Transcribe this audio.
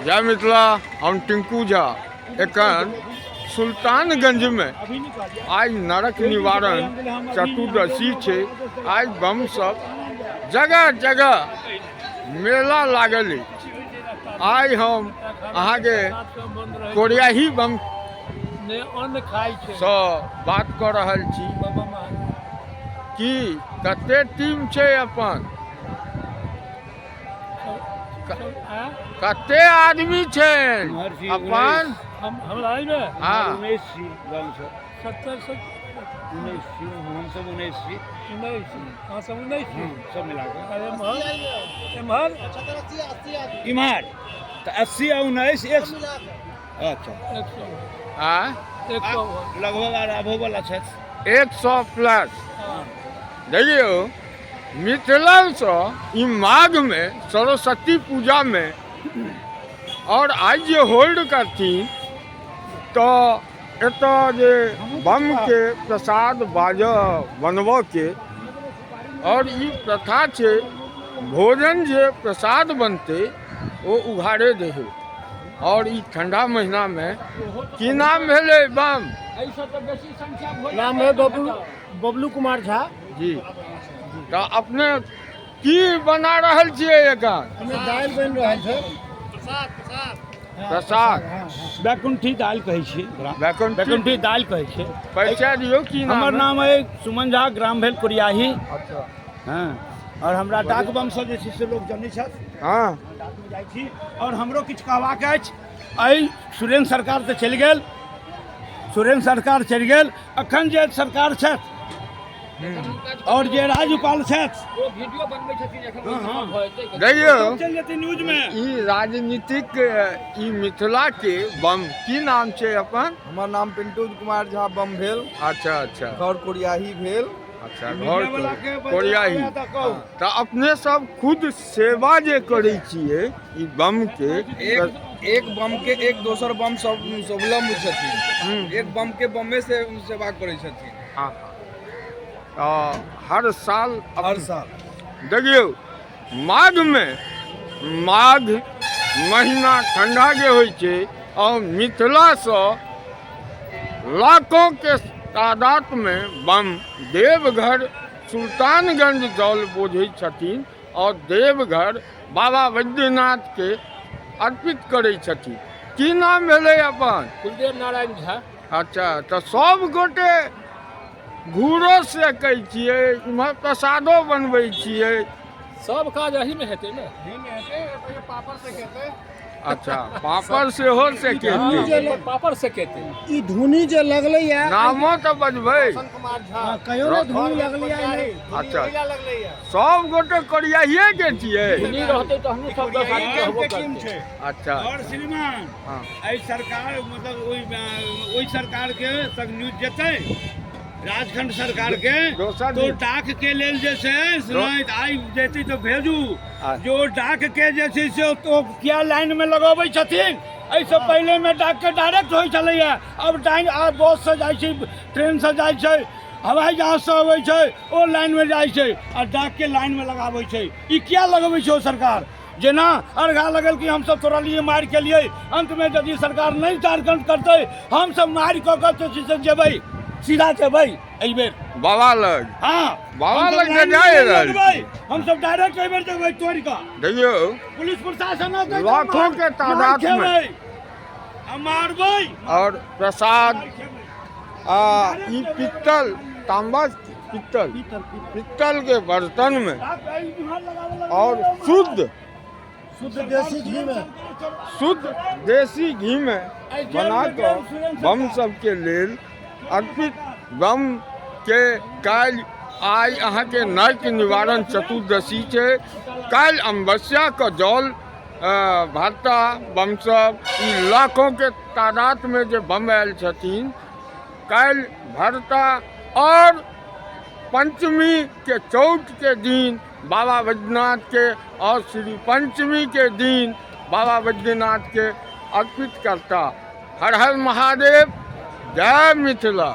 जय मिथिला। हम टिंकू झा एखन सुल्तानगंजमे आइ नरक निवारण चतुर्दशी छै। आइ बम सब जगह जगह मेला लागल अछि। आइ हम अहाँके कोरियाही बम सँ बात कऽ रहल छी कि कते टीम छै अपन कते आदमी छै अपन। हमरा एहिमे हँ, 19 छी गामसँ। 70 से 19 छी हमसभ, 19 छी। 19, अहाँ सब 19 छी? सब मिला कऽ। आ एम्हर एम्हर? इम्हर तऽ 80 आ 19 एक, अच्छा। 100। आँय? 100। लगभग आर आबो वाला छथि। 100 प्लस। देखियौ, मिथिलासँ ई माघमे सरस्वती पूजामे और आइ जे होल्ड करथिन तऽ एतऽ जे बमके प्रसाद बाजऽ बनबऽके और ई प्रथा छै। भोजन जे प्रसाद बनतै ओ उघारे देबै। और ई ठंडा महीनामे की नाम भेलै बम? नाम है बबलू, बबलू कुमार झा। जी, तऽ अपने की बना रहल छियै एखन? हमे दालि बनि रहल छै। प्रसाद। बैकुंठी दालि कहै छियै ओकरा। बैकुंठी। बैकुंठी दालि कहै छियै। परिचय दियौ, की नाम? हमर नाम अइ सुमन झा, ग्राम भेल कोरियाही। अच्छा। हँ, आओर हमरा डाक बमसँ जे छै से लोक जनै छथि। डाकमे जाइ छी। आओर हमरो किछु कहबाक अछि। एहि सुरेन्द्र सरकार तऽ चलि गेल, सुरेन्द्र सरकार चलि गेल, अखन जे सरकार छथि आओर जे राज्यपाल छथि। देखियौ। चलि जेतै न्यूजमे। ई राजनीतिक ई मिथिला के बम, की नाम छै अपन? हमर नाम पिंटू कुमार झा बम भेल। अच्छा अच्छा। घर कोरियाही भेल। अच्छा, घर मीडियावला के कोरियाही। तऽ अपने सब खुद सेवा जे करै छियै ई बम के? एक एक बम के एक दोसर बम सब स्वावलम्ब छथिन, एक बम के बमे से सेवा करै छथिन। हँ, तऽ हर साल? हर साल। देखियौ, माघमे, माघ महीना ठंडा जे होइ छै और मिथिलासँ लाखों के तादादमे बम देवघर सुल्तानगंज जल बोझै छथिन और देवघर बाबा वैद्यनाथके अर्पित करै छथिन। की नाम भेलै अपन? कुलदेव नारायण झा। अच्छा, तऽ सब गोटे घूरो सेकै छियै, इम्हर प्रसादो बनबै छियै? सब काज एहिमे हेतै ने। अच्छा, पापड़ सेहो सेकेतै? पापड़ सेकेतै। ई धुनी जे लगलैया। नामो तऽ बजबै। हँ, कहियो ने धुनी लगलैया नहि। अच्छा, सब गोटे करियाहिए के छियै? धुनी रहतै तहने सब 10 आदमी रहबो टीम करतै। छै। अच्छा। आओर श्रीमान, एहि सरकार, मतलब ओहि सरकार के तक न्यूज जेतै, राजखंड सरकार के। दोसर तो दिन। डाक के लेल जे छै से नहि आइ जेतै तऽ भेजू। जो डाक के जे छै से तो किया लाइन में लगबै छथिन? एहिसँ पहिले में डाक के डायरेक्ट होइ छलैया, अब डाइन आ बस से जाइ छै, ट्रेन से जाइ छै, हवाई जहाज से अबै छै, ओ लाइन में जाइ छै आ डाक के लाइन में लगाबै छै। ई किया लगबै छै ओ सरकार? जेना अर्घा लगल कि हमसब तोड़लियै, मारि केलियै। अंतमे यदि सरकार नहि झारखंड करतै, हमसब मारि कऽ कऽ जे छै से जेबै, सीधा जेबै एहिबेर बाबा लग। हँ। बाबा हमसब लग तऽ लाइन मे जा नहि रहल लगबै। छी। हमसब डायरेक्ट एहिबेर जेबै तोड़ि कऽ। देखियौ। पुलिस प्रशासन अतै तऽ लाखों के तादाद मार में। खेबै आ मारबै। और प्रसाद मारि खेबै। आ ई पित्तल, तांबा, पित्तल, पित्तल के बर्तन में और शुद्ध शुद्ध देसी घी में। शुद्ध देसी घी में बना कऽ बम सबके लेल अर्पित। बम के काल्हि आइ अहाँके नर्क निवारण चतुर्दशी छै। काल्हि अमावस्याके जल भरता बम सब। ई लाखों के तादादमे जे बम आयल छथिन, काल्हि भरता और पंचमी के चौठ के दिन बाबा बैद्यनाथ के और श्री पंचमी के दिन बाबा बैद्यनाथ के अर्पित करता। हर हर महादेव, जय मिथिला।